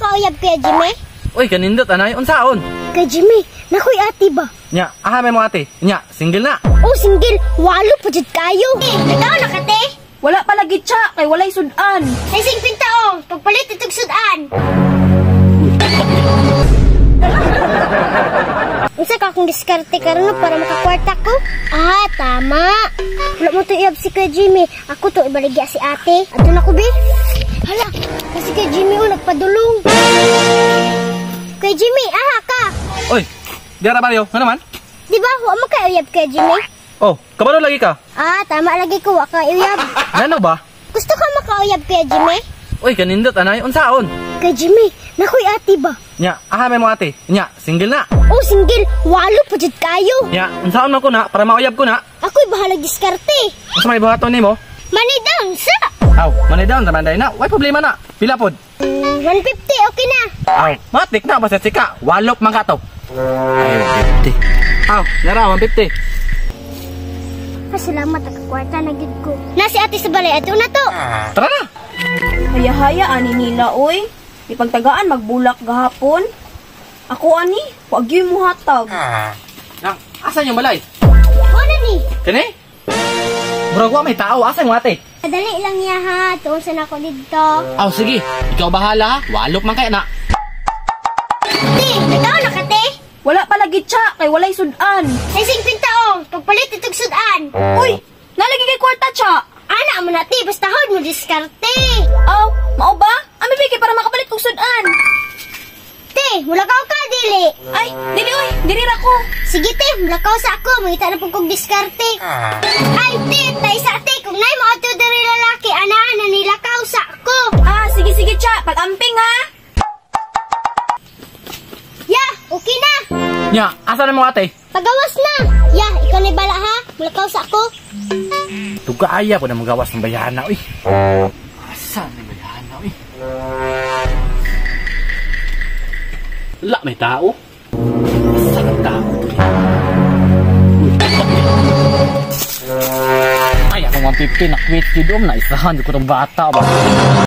makauyab, Kuya Jimmy? Uy, kanindot anay, unsaon? Kuya Jimmy, nakoy ate ba? Nya, aha may mo ate. Nya, single na. Oh, single, walo pa jud kayo. Eh, nagkaon na ka, te? Wala pa lagi cha kay walay sudan. Ay, 50 oh, pagpalit itong sudan. Unsa ka akong diskarte karon no, para makakwarta ko? Ah, tama. Wala mo to iyab si Kuya Jimmy. Ako to ibaligya si ate. Ato na ko, be. Hala, kasi Kuya Jimmy oh, nagpadulong. Kuya Jimmy, aha ka. Uy, diara baryo, nga naman? Di ba, wa mo kay uyab, Kuya Jimmy? Oh, kabalo lagi ka. Ah, tama lagi ko, wa ka uyab. Nano ba? Gusto ka makauyab, Kuya Jimmy? Uy, kanindot anay, unsaon? Kuya Jimmy, nakoy ate ba? Nya, aha may mo ate. Nya, single na. Oh, single, walo pa jud kayo. Nya, unsaon man ko na para mauyab ko na? Ako'y bahalag diskarte. Unsa may buhaton nimo? Money down, sa! Aw, money down raman day na. Way problema na. Pila pod? 150, okay na. Aw, matik na basta sika. Walop man ka to. Ay, 150. Aw, nara 150. Ah, salamat, nakakwarta na gid ko. Nasi ate sa balay, ato na to. Tara na. Haya-haya ani nila oy. Ipagtagaan magbulak gahapon. Ako ani, wag gyud mo hatag. Nang, asan yung balay? Wala ni. Kani? Murag wa may tao, asa yung ate? Dali lang niya ha, tuon sa nako dito. Aw, sige. Ikaw bahala ha. Walop man kay na. Te, nagkaon na ka, te? Wala pa lagi cha kay walay sudan. Ay, 50 oh, pagpalit itong sudan. Uy, nalagi kay kwarta cha. Ana mo na, te, basta hod mo diskarte. Aw, mao ba? Ami bigay para makapalit kog sudan. Te, mulakaw ka, dili. Ay, dili oy, dili ra ko. Sige, te, mulakaw sa ako, mangita na pud kog diskarte. Ay, te, tay sa te, kung nay mo ato diri lalaki, ana na nilakaw sa ako. Ah, sige sige cha, pag-amping ha. Ya, okay na. Nya, asa na mo ate? Pagawas na. Ya, ikaw na bala ha. Mulakaw sa ako. Tugaya ko na magawas ng bayana, uy. Asa na bayana, uy? Wala, may tao. Asa ang tao to, eh? Uy, ay, akong 150, nakwit yun, na isahan ko tong bata ba?